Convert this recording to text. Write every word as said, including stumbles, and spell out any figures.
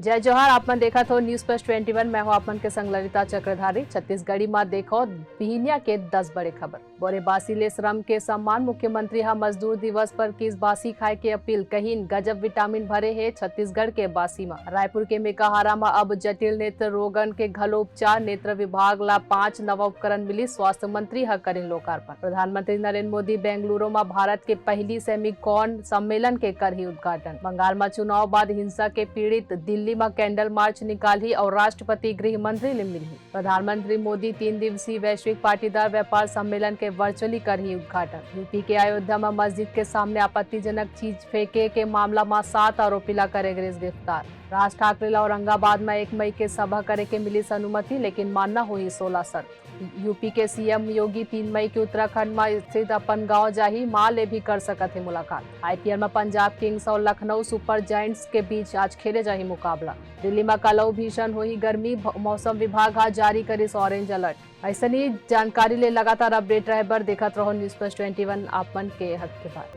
जय जोहार, आप मन देखत हो News Plus twenty one, मैं हूं आप मन के संग ललिता चक्रधारी। छत्तीसगढ़ी मा देखो बिहिनिया के दस बड़े खबर। बोरेबासी ले श्रम के सम्मान, मुख्यमंत्री ह मजदूर दिवस पर किस बासी खाए के अपील, कहिन गजब विटामिन भरे हे छत्तीसगढ़ के बासी म। रायपुर के मेकाहारा म अब जटिल नेत्र रोगन के घलो उपचार, नेत्र विभाग ला पांच नवा उपकरण मिली, स्वास्थ्य मंत्री ह करिन लोकार्पण। प्रधानमंत्री नरेंद्र मोदी बेंगलुरु म भारत के पहली सेमीकॉन सम्मेलन के करही उद्घाटन। बंगाल म चुनाव बाद हिंसा के पीड़ित दिल्ली म कैंडल मार्च निकालही और राष्ट्रपति गृह मंत्री ले मिलही। प्रधानमंत्री मोदी तीन दिवसीय वैश्विक पाटीदार व्यापार सम्मेलन के वर्चुअली करही उद्घाटन। यूपी के अयोध्या म मस्जिद के सामने आपत्तिजनक चीज फेंके के मामला म सात आरोपी ला करे गिस गिरफ्तार। राज ठाकरे ला औरंगाबाद म एक मई के सभा करे के मिलिस अनुमति, लेकिन मानना होही सोलह शर्त। यूपी के सीएम योगी तीन मई के उत्तराखंड म स्थित अपन गांव जाही, मां ले भी कर सकत हे मुलाकात। आईपीएल म पंजाब किंग्स और लखनऊ सुपर जायंट्स के बीच आज खेले जाही मुकाबला। दिल्ली म कलऊ भीषण होही गर्मी, भ-, मौसम विभाग ह जारी करिस ऑरेंज अलर्ट। अइसने जानकारी ले लगातार अपडेट रहे बर देखत रहो News Plus twenty one, आप मन के हक के बात।